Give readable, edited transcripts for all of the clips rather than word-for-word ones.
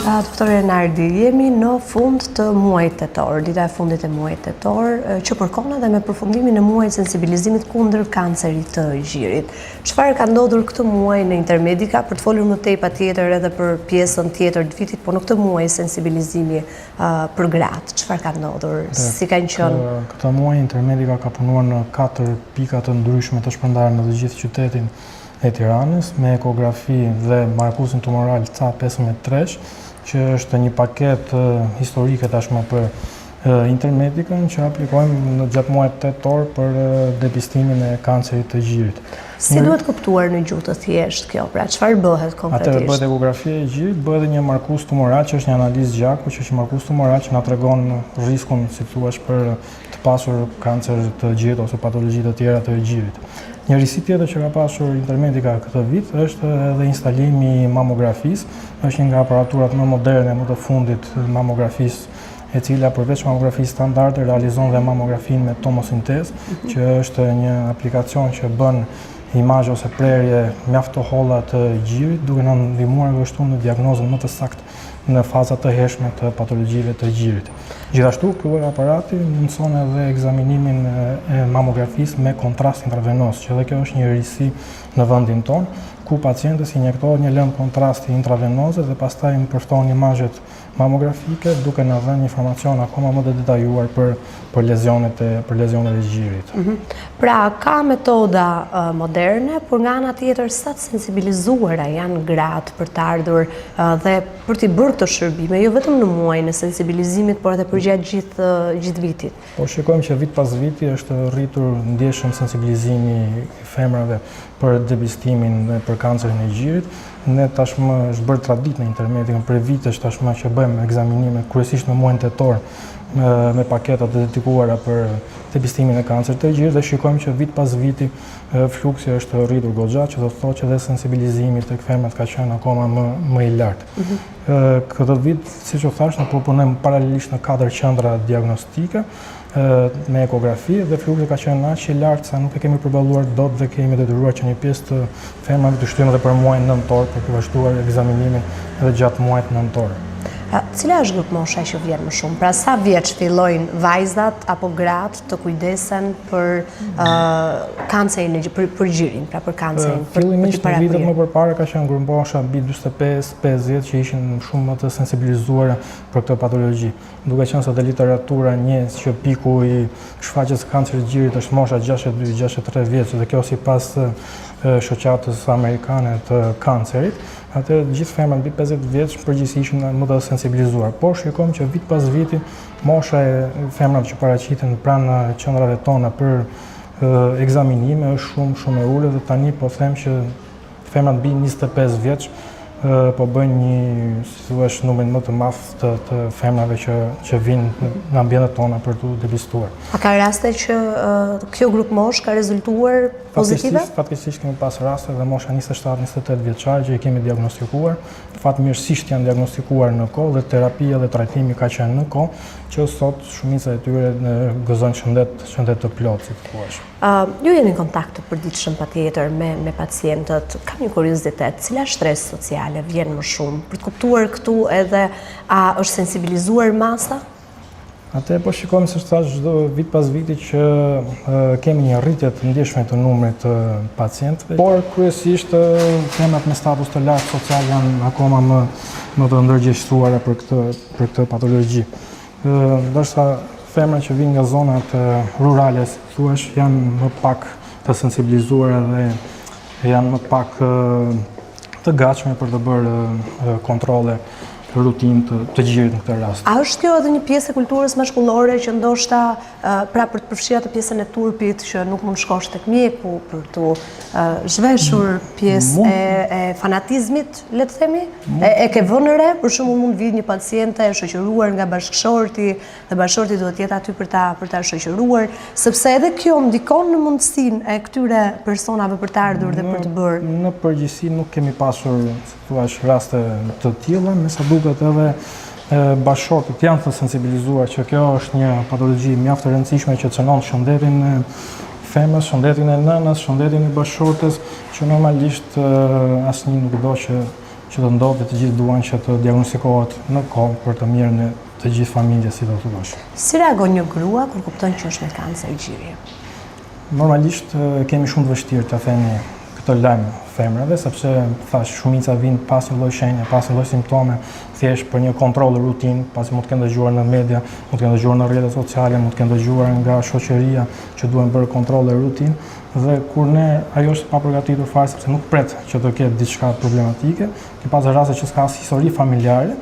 Doktor Renardi, jemi në fund të muajit tetor, dita e fundit e muajit tetor, që përkon edhe me përfundimin e muajit sensibilizimit kundër kancerit të gjirit. Çfarë ka ndodhur këtë muaj në Intermedica, për të folur më tej patjetër edhe për pjesën tjetër të vitit, po në këtë muaj sensibilizimi për gratë, çfarë ka ndodhur, si kanë qenë? Këtë muaj Intermedica ka punuar në 4 pika të ndryshme të shpërndarë në të gjithë qytetin e Tiranës, me ekografi dhe markuesin tumoral CA15-3, që është një paketë historike tashmë për Intermedicën që aplikojmë në gjatë muajit tetor për depistimin e kancerit të gjirit. Si duhet kuptuar në gjuhë të thjeshtë kjo? Pra, çfarë bëhet konkretisht? Atëherë bëhet ekografia e gjirit, bëhet edhe një markues tumoral që është një analizë gjaku, që është një markues tumoral që na tregon riskun, si thua, për të pasur kancer të gjirit ose patologji të tjera të gjirit. Një risi tjetër që ka pasur Intermedica këtë vit është edhe instalimi i mamografisë, është një nga aparaturat më moderne, më të fundit mamografisë e cila përveç mamografisë standarde realizon dhe mamografinë me tomosintezë, mhm. që është një aplikacion që bën imazhe ose prerje mjaft të holla të gjirit, duke na ndihmuar kështu në diagnozën më të saktë në faza të hershme të patologjive të gjirit. Gjithashtu, ky lloj aparati mundëson edhe ekzaminimin e mamografisë me kontrast intravenoz, që edhe kjo është një risi në vendin tonë, ku pacientes i injektohet një lëndë kontrasti intravenoze dhe pastaj përftohen imazhet mamografike duke na dhënë informacion akoma më të detajuar për për lezionet e për lezionet e gjirit. Mm -hmm. Pra ka metoda uh, moderne, por nga ana tjetër sa të sensibilizuara janë gratë për të ardhur uh, dhe për t'i bërë këto shërbime, jo vetëm në muajin e sensibilizimit, por edhe përgjatë gjithë uh, gjithë vitit. Po shikojmë që vit pas viti është rritur ndjeshëm sensibilizimi i femrave për depistimin dhe për kancerin e gjirit. Ne tashmë është bërë traditë në Intermedicën prej vitesh tashmë që bëjmë ekzaminime kryesisht në muajin tetor me, me paketa të dedikuara për depistimin e kancerit të gjirit dhe shikojmë që vit pas viti fluksi është rritur goxha, që do të thotë që dhe sensibilizimi tek femrat ka qenë akoma më më i lartë. Mm -hmm. Këtë vit, siç u thashë, ne po punojmë paralelisht në katër qendra diagnostike me ekografi dhe fluksi ka qenë aq i lartë sa nuk e kemi përballuar dot dhe kemi detyruar që një pjesë të femrave të shtyjmë edhe për muajin nëntor për të vazhduar ekzaminimin edhe gjatë muajit nëntor. Cila është grupmosha që vjen më shumë? Pra sa vjeç fillojnë vajzat apo gratë të kujdesen për kancerin, për, për gjirin, pra për kancerin, për, Fillimisht në vitet më përpara ka qenë grupmosha mbi 45, 50 që ishin shumë më të sensibilizuara për këtë patologji. Duke qenë se dhe literatura njeh që piku i shfaqjes së kancerit të gjirit është mosha 62-63 vjeç dhe kjo sipas shoqatës amerikane të kancerit, atëherë të gjithë femrat mbi 50 vjeç në përgjithësi ishin më të sensibilizuar. Por shikojmë që vit pas viti mosha e femrave që paraqiten pranë qendrave tona për ekzaminime është shumë shumë e ulët dhe tani po them që Femrat mbi 25 vjeç po bëjnë një, si thua, numrin më të madh të, të femrave që që vijnë në ambientet tona për t'u depistuar. A ka raste që uh, kjo grupmoshë ka rezultuar pozitive? Fatkeqësisht, fatkeqësisht kemi pas raste dhe mosha 27-28 vjeçare që i kemi diagnostikuar. Fatmirësisht janë diagnostikuar në kohë dhe terapia dhe trajtimi ka qenë në kohë, që sot shumica e tyre gëzojnë shëndet, shëndet të plotë, si të thuash. Ju jeni në kontakt të përditshëm patjetër me me pacientët. Kam një kuriozitet, cila shtresë sociale vjen më shumë? Për të kuptuar këtu edhe a është sensibilizuar masa? Atë po shikojmë siç thashë çdo vit pas viti që kemi një rritje të ndjeshme të numrit të pacientëve, por kryesisht femrat me status të lartë social janë akoma më më të ndërgjegjësuara për këtë për këtë patologji. Ndërsa femrat që vijnë nga zonat rurale, si thuash, janë më pak të sensibilizuara dhe janë më pak të gatshme për të bërë kontrolle rutinë të, të gjirit në këtë rast. A është kjo edhe një pjesë e kulturës mashkullore që ndoshta pra për të përfshirë atë pjesën e turpit që nuk mund shkosh tek mjeku për t'u zhveshur pjesë e, e fanatizmit, le të themi? E, e ke vënë re, për shembull mund të vijë një paciente e shoqëruar nga bashkëshorti dhe bashkëshorti duhet të jetë aty për ta për ta shoqëruar, sepse edhe kjo ndikon në mundësinë e këtyre personave për të ardhur dhe për të bërë. Në përgjithësi nuk kemi pasur, si thua, raste të tilla, me sa duket edhe bashkëshortët janë të sensibilizuar që kjo është një patologji mjaft e rëndësishme që cënon shëndetin e femrës, shëndetin e nënës, shëndetin e bashkëshortes, që normalisht asnjë nuk do që që të ndodhë dhe të gjithë duan që të diagnostikohet në kohë për të mirën e të gjithë familjes, si do të thuash. Si reagon një grua kur kupton që është me kancer gjiri? Normalisht kemi shumë të vështirë të themi këtë lajm femrave, sepse thash shumica vijnë pa asnjë lloj shenje, pa asnjë lloj simptome, thjesht për një kontroll rutinë, pasi mund të kenë dëgjuar në media, mund të kenë dëgjuar në rrjetet sociale, mund të kenë dëgjuar nga shoqëria që duhen bërë kontrolle rutinë dhe kur ne ajo është pa përgatitur fare sepse nuk pret që të ketë diçka problematike, ke pas raste që s'ka as histori familjare,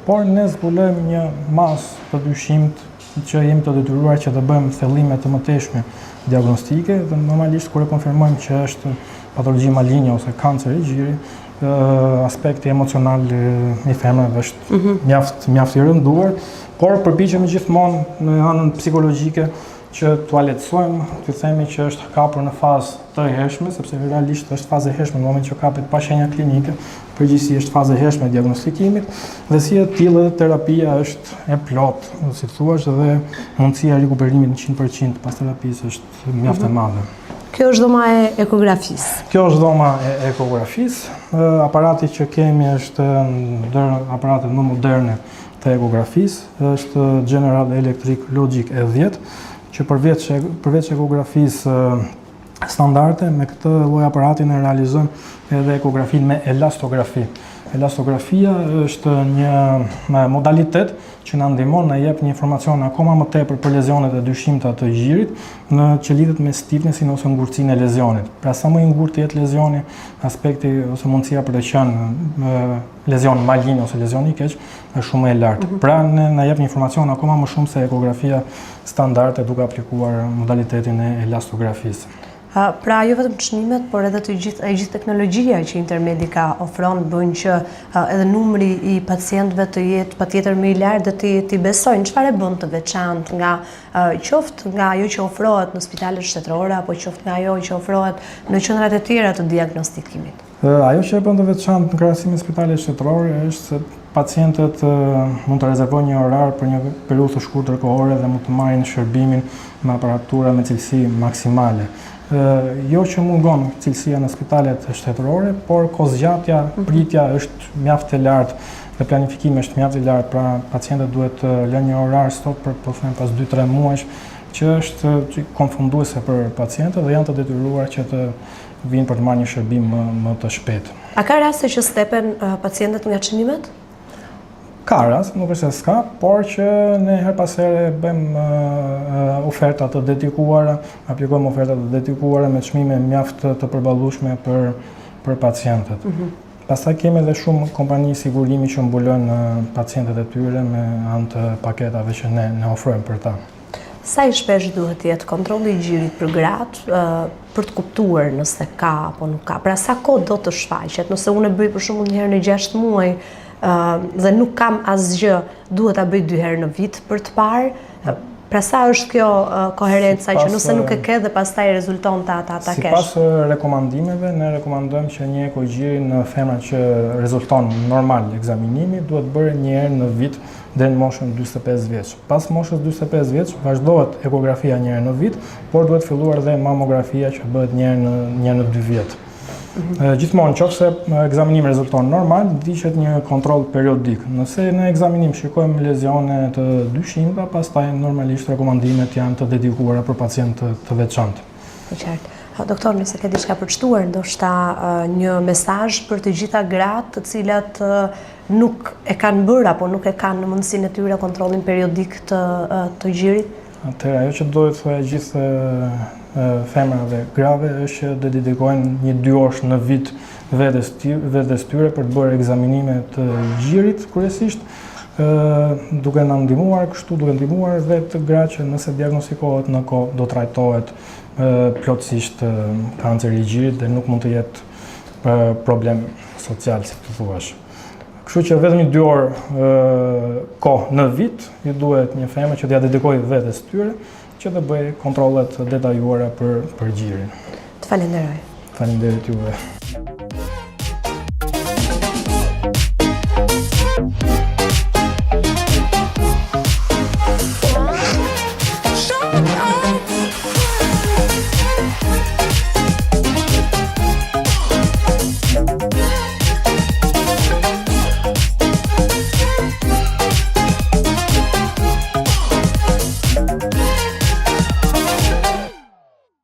por ne zbulojmë një masë të dyshimtë që jemi të detyruar që të bëjmë thellime të mëtejshme diagnostike dhe normalisht kur e konfirmojmë që është patologji malinje ose kancer i gjirit, aspekti emocional i femrave është mm -hmm. mjaft mjaft i rënduar, por përpiqemi gjithmonë në anën psikologjike që t'ua lehtësojmë, t'u themi që është kapur në fazë të hershme, sepse realisht është fazë e hershme në moment që kapet pa shenja klinike, përgjithësi është fazë e hershme e diagnostikimit dhe si e tillë edhe terapia është e plotë, si thua, dhe mundësia e rikuperimit në 100% pas terapisë është mjaft e mhm. madhe. Kjo është dhoma e ekografisë. Kjo është dhoma e ekografisë. Aparati që kemi është ndër aparatet më moderne të ekografisë, është General Electric Logic E10, që përveç përveç ekografisë standarde, me këtë lloj aparati ne realizojmë edhe ekografinë me elastografi. Elastografia është një modalitet që na ndihmon na jep një informacion akoma më tepër për lezionet e dyshimta të gjirit, në që lidhet me stiffnessin ose ngurtësinë e lezionit. Pra sa më i ngurtë të jetë lezioni, aspekti ose mundësia për të qenë lezion malinj ose lezion i keq është shumë më e lartë. Mm -hmm. Pra ne na jep një informacion akoma më shumë se ekografia standarde duke aplikuar modalitetin e elastografisë. Pra jo vetëm çmimet, por edhe të gjithë e gjithë teknologjia që Intermedica ofron bën që edhe numri i pacientëve të jetë patjetër më i lartë dhe t'i t'i besojnë. Çfarë e bën të veçantë nga qoftë nga ajo që ofrohet në spitalet shtetërore apo qoftë nga ajo që ofrohet në qendrat e tjera të diagnostikimit? Ajo që e bën të veçantë në krahasim me spitalet shtetërore është se pacientët mund të rezervojnë një orar për një periudhë të shkurtër kohore dhe mund të marrin shërbimin me aparatura me cilësi maksimale. Jo që mungon cilësia në spitalet shtetërore, por kohëzgjatja, mhm. pritja është mjaft e lartë dhe planifikimi është mjaft i lartë, pra pacientët duhet të lënë një orar stop për po them pas 2-3 muajsh, që është konfunduese për pacientët dhe janë të detyruar që të vijnë për të marrë një shërbim më, më të shpejtë. A ka raste që stepen uh, pacientët nga çmimet? Ka rast, nuk është se s'ka, por që ne herë pas here bëjmë uh, oferta të dedikuara, aplikojmë oferta të dedikuara me çmime mjaft të përballueshme për për pacientët. Mm -hmm. Pastaj kemi edhe shumë kompani sigurimi që mbulojnë pacientët e tyre me anë të paketave që ne ne ofrojmë për ta. Sa i shpesh duhet të jetë kontrolli i gjirit për gratë për të kuptuar nëse ka apo nuk ka? Pra sa kohë do të shfaqet? Nëse unë e bëj për shembull një herë në 6 muaj dhe nuk kam asgjë, duhet ta bëj dy herë në vit për të parë? Pra sa është kjo koherenca që nëse nuk e ke dhe pastaj rezulton ta ta ta kesh? Sipas rekomandimeve, ne rekomandojmë që një eko gjiri në femra që rezulton normal ekzaminimi duhet bërë një herë në vit deri në moshën 45 vjeç. Pas moshës 45 vjeç vazhdohet ekografia një herë në vit, por duhet filluar dhe mamografia që bëhet një herë në një herë në 2 vjet. Mhm. Gjithmonë, qoftë se ekzaminimi rezulton normal, ndiqet një kontroll periodik. Nëse në ekzaminim shikojmë lezione të dyshimta, pastaj normalisht rekomandimet janë të dedikuara për pacientë të veçantë. E qartë. Doktor, nëse ke diçka për të shtuar, ndoshta një mesazh për të gjitha gratë të cilat nuk e kanë bërë apo nuk e kanë në mundësinë e tyre kontrollin periodik të të gjirit? Atëherë, ajo që do të thoja gjithë femrave dhe grave është që të dedikojnë një dy orë në vit vetes vetes tyre për të bërë ekzaminime të gjirit kryesisht, ë duke na ndihmuar kështu duke ndihmuar vetë gratë që nëse diagnostikohet në kohë do trajtohet plotësisht kanceri i gjirit dhe nuk mund të jetë problem social, si të thuash. Kështu që vetëm një dy orë kohë në vit i duhet një femre që t'ia dedikojë vetes tyre që të bëjë kontrollet e detajuara për për gjirin. Të falenderoj. Faleminderit juve.